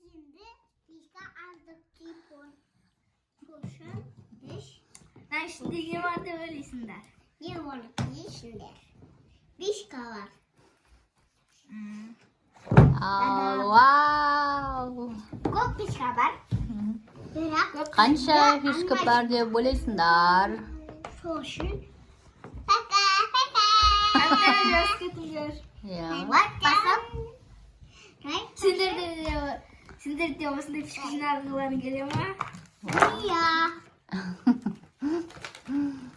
Енді фишка алдық, телефон. Сосын біз Мына ішінде не бар деп ойлайсыңдар? Не бар ішінде? Фишка бар. Ал, вау! Көп фишка бар. Бірақ Қанша фишка бар деп ойлайсыңдар? Сосын пока, пока. Жазып кетіңдер. Иә. Лайк басып. Лайк. Сендер де осындай фишка жинағыларың келе ма? Иә.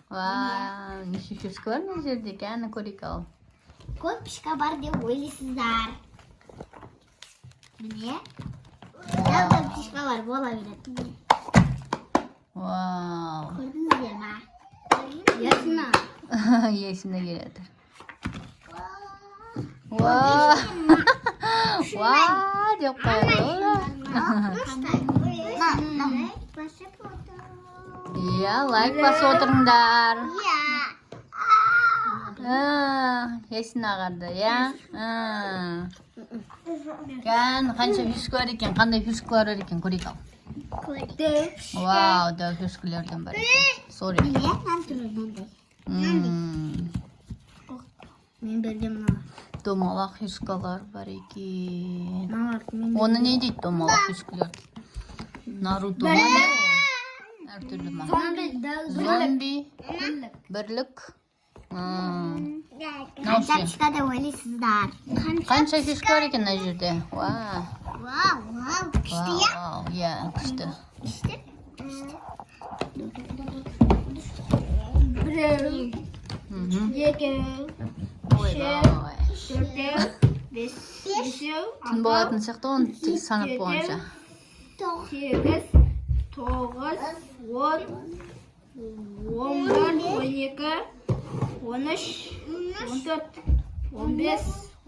Вау, неше фишка бар мына жерде? Кәні, көрейік ал. Көп фишка бар деп ойлайсыздар. Міне. Дәу фишкалар бола береді. Вау. Көрдіңіздер ма? Ясына. Есімде келеді. Вау. Вау деп қояды ғой. Басып отыр. Иә, лайк басып отырыңдар. Иә. А, есін ағарды, иә? А. Кән, қанша фишка бар екен, қандай фишкалар бар екен, көрейік ал. Вау, дәу фишкалерден бар екен. Сори. Міне, мынаны түрі мынандай. Мен берген мыналар. Домалақ фишкалар бар екен. Мыналар мен. Оны не дейді, домалақ фишкалар? Наруто ма? Әртүрлі ма? Зомби, бірлік. Мынау Қанша ше? фишка деп ойлайсыздар? Қанша фишка бар екен мына жерде? Вау. Вау, вау, күшті, иә? Вау, иә, күшті. Күшті. Біреу, екеу, Ойбай. төртеу, бес, бесеу, Түн болатын сияқты оны тек санап болғанша. Тоғыз. 8, 9, 10, 11, 12, 13, 14, 15, 16, 6, 7,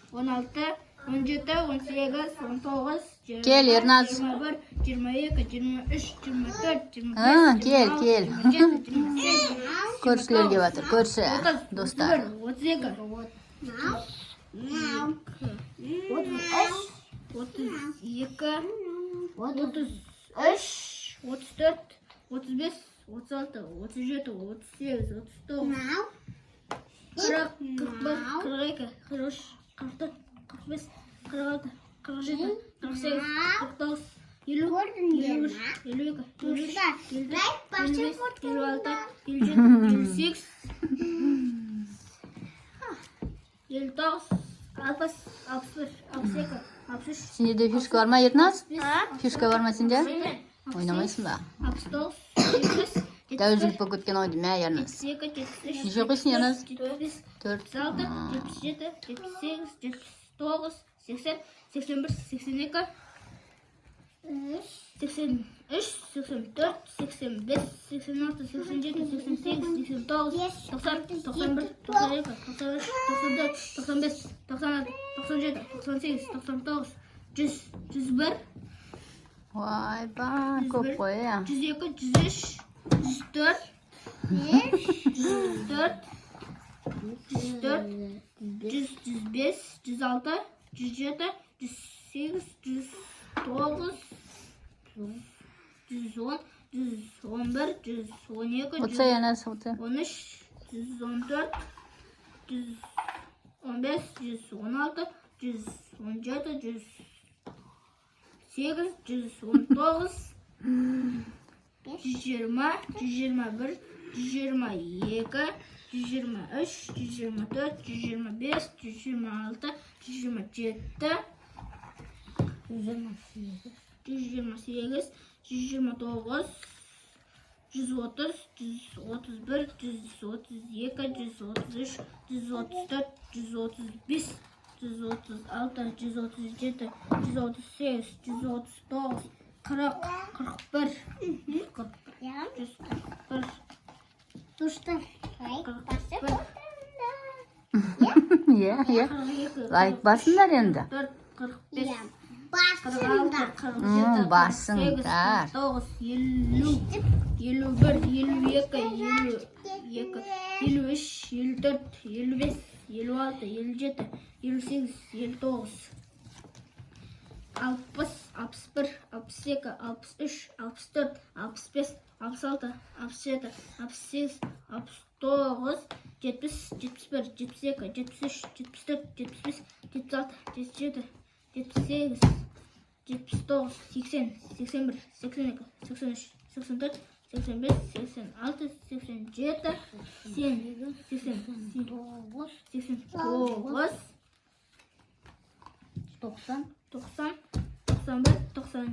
16, 17, 18, 19, 20, Кел, Ерназ. 21, 22, 23, 24, 25, А, кел, кел. 27, 28, Көршілер келіп жатыр, көрші, 30, достар. 31, 32, мынау, 33, 32, 33, 34, 35, 36, 37, 38, 39, мынау, 40, 41, 42, 43, 44, 45, 46, 47, 48, 49, 50, Көрдіңдер ма? 52, 53, Достар, лайк басып 55, 56, 57, 58, 59, 60, 61, 62, 63, Сенде де фишка бар ма, Ерназ? Фишка бар ма сенде? 67, Ойнамайсың ба? 69, 70, Дәу жігіт болып кеткен ау деймін, ә, Ерназ? 72, 73, Неше оқисың, Ерназ? 75, 4. 76, 77, 78, 79, 80, 81, 82, 83, 84, 85, 86, 87, 88, 89, 90, 91, 92, 93, 94, 95, 96, 97, 98, 99, 100, 101, Ойбай, көп қой, иә. 102, 103, 104, 104, 104, 100, 105, 106, 107, 108, 109, 110, 111, 112, Отырса, Ерназ, отыр. 13, 114, 115, 116, 117, 108, 119, 120, 121, 122, 123, 124, 125, 126, 127, 128, 129, 130, 131, 132, 133, 134, 135, 136, 137, 138, 139, 40, 41, Иә. 141, Достар, лайк басып 41, Иә, иә. 42, Лайк басыңдар енді. 44, 45, Иә. 46, 47, Басыңдар. 49, 50, 51, 52, 52, 53, 54, 55, 56, 57, 58, 59, 60, 61, 62, 63, 64, 65, 66, 67, 68, 69, 70, 71, 72, 73, 74, 75, 76, 77, 78, 79, 80, 81, 82, 83, 84, 85, 86, 87, 89, 89, 90, 91, 92,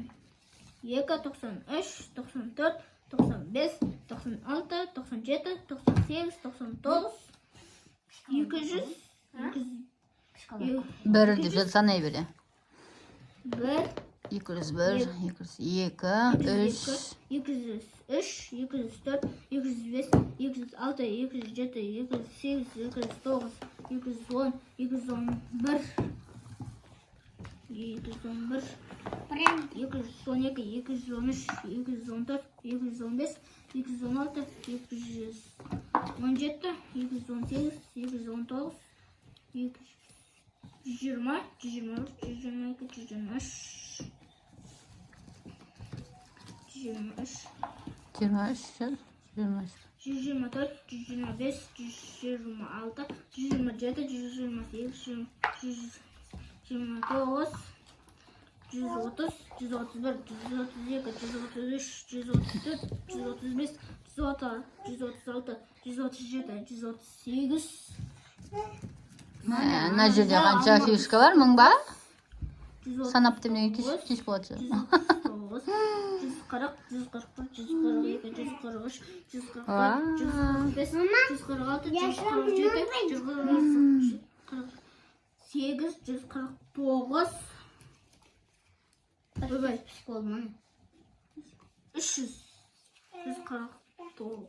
93, 94, 95, 96, 97, 98, 200, 200, Бір деп санай бере. 1, 201, 202, 3, 203, 204, 205, 206, 207, 208, 209, 210, 211, 211, 212, 213, 214, 215, 216, 217, 218, 219, 220, 121, 122, 123, 123, 23, 23. 124, 125, 126, 127, 128, 129, 130, 131, 132, 133, 134, 135, 136, 137, 138, Мына жерде қанша фишка бар? Мың ба? 139, Санап демеген кеш, кеш болады. 139, 140, 141, 142, 143, 144, 145, 146, 147, 148, 149, ойбай, 300, 149.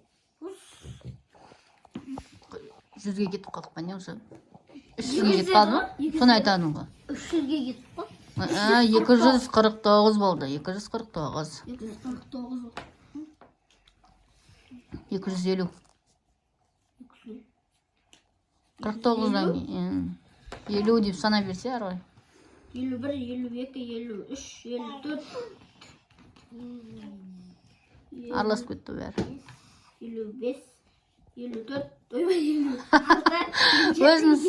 100-ге кетіп қалдық па, не уже? 300-ге кетіп қалды ма? Соны айтадың ғой. 300-ге кеттік қой. 249 болды. 249. 249. 250. 49-дан кейін 50 деп санай берсе ары қарай. 51, 52, 53, 54, Араласып кетті бәрі. 55, 54, ойбай, 56, Өзіміз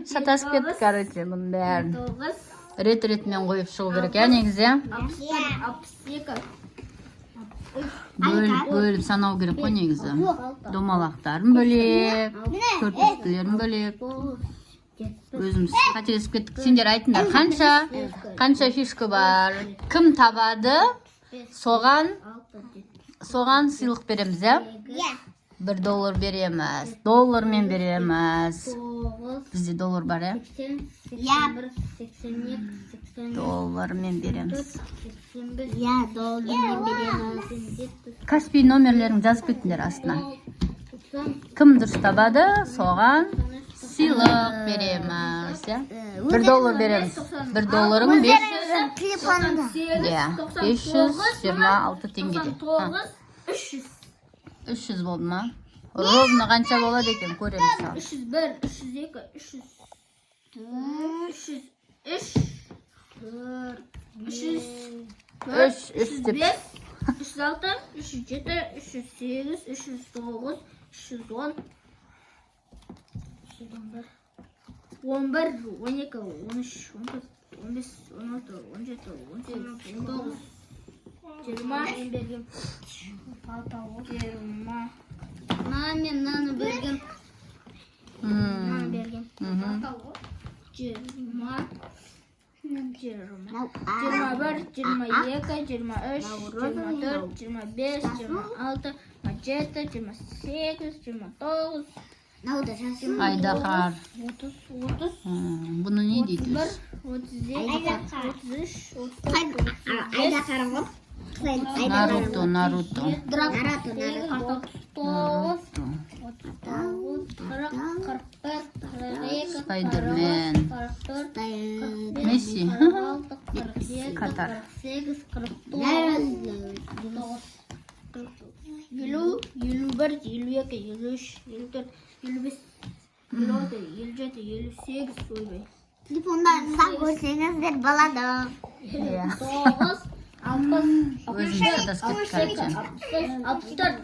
шатасып кеттік, короче, бұның бәрін. 9, Рет ретімен қойып шығу керек, иә, негізі, иә? 61, 62, Бөліп, бөліп санау керек қой негізі. Домалақтарын бөлек, төртбұрыштыларын бөлек. Өзіміз қателесіп кеттік. Сендер айтыңдар, қанша қанша фишка бар? Кім табады? Соған соған сыйлық береміз, иә? Иә. 1 доллар береміз. Доллармен береміз. 9, Бізде доллар бар, иә? 80, 81, 82, 83, Доллармен береміз. 85, Иә, доллармен береміз. 87, Каспий номерлерін жазып кетіңдер астына. 90, Кім дұрыс табады, соған сыйлық береміз, иә? 1 доллар береміз. 1 долларың 500, Телефонда. иә, 526 теңгеде. 99, 300, 300 болды ма? Ровно қанша болады екен, көреміз ал. 301, 302, 300, 303, 304, Үш, үш деп. 305, 306, 307, 308, 309, 310, 311, 11, 12, 13, 14, 15, 16, 17, 18, 19, 20, 20, Мына мен мынаны берген. Мынаны берген. 20, 20, 21, 22, 23, 24, 25, 26, 27, 28, 29, Мынау да жасыл. Айдаһар. 30, 30, Бұны не дейді 31, өзі? 32, 33, 34, Айдаһар ғой. Наруто, Наруто. Наруто, Наруто. 39, 39, 40, 41, 42, Спайдермен. 44, Месси. 46, Қатар. 48, 49, 50, 51, 52, 53, 54, 55, 56, 57, 58, ойбай. Телефондан сан көрсеңіздер болады. Иә. 9, 60, Өзіміз шатасып кеттік, короче. 65, 64,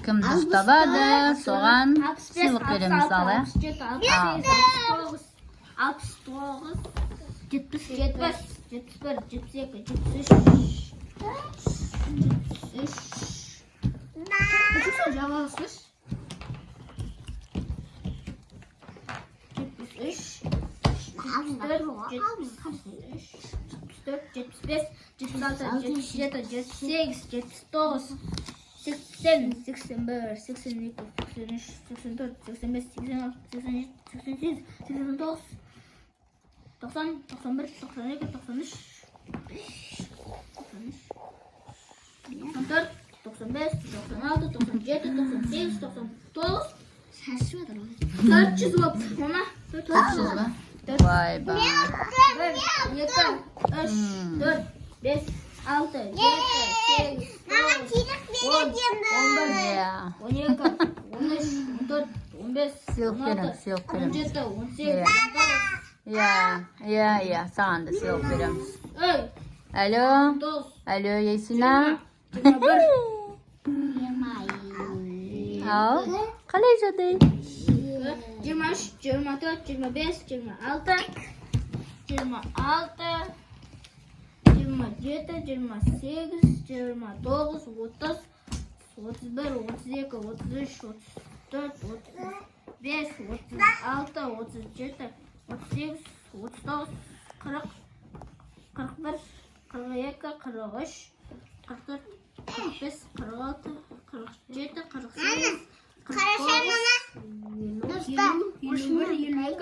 Кім дұрыс табады, соған 65, сыйлық береміз, ал, иә? 67, 68, 69, 69, 70, 71, 72, 73, 73. Почему жалғыз? 73, 74, 74, 75, 76, 77, 78, 79, 80, 81, 82, 83, 84, 85, 86, 87, 88, 89, 90, 91, 92, 93, 94, 95, 96, 97, 98, 99, Шашып жатыр ғой. 400 болып, мама. 400 ба? Ойбай. 1, 2, 3, 4, 5, 6, 7, 8, Маған сыйлық береді енді. Иә. 12, 13, 14, 15, Сыйлық береміз, 16, сыйлық береміз. 17, 18, Иә. Иә, иә, саған да сыйлық береміз. Ей, Алло, 9, алло, Есина. 21, Ал, қалай жағдай? 23, 24, 25, 26, 26, 27, 28, 29, 30, 31, 32, 33, 34, 35, 36, 37, 38, 39, 40, 41, 42, 43, 44, 45, 46, 47, 48, 49, 50, 51,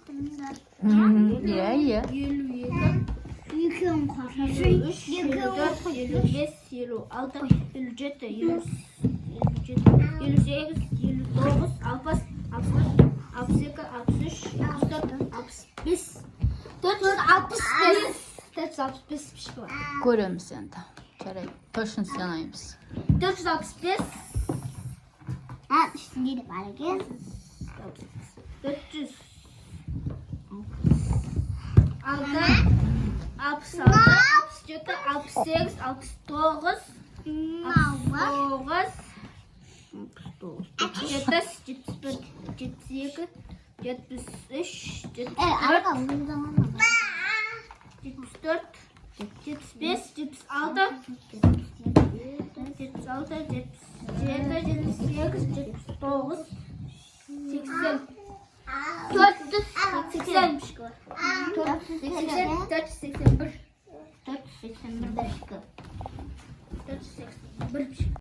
52, Иә, иә. 52, Екеуін қосып. 53, 54, 55, 56, 57, 57, 58, 59, 60, 61, 62, 63, 64, 65, 465, 465 пішкі бар. Көреміз енді. Жарайды, точно санаймыз. 465, А, үстінде де бар екен. 400, 6, 66, 67, 68, 69, Мынау бар. 69, 70, 71, 72, 73, Е, 74, арқа ұзын. 74, 75, 76, 76, 77, 78, 79, 80, 480 пішкі бар. 480, 481, 481 пішкі. 481 пішкі.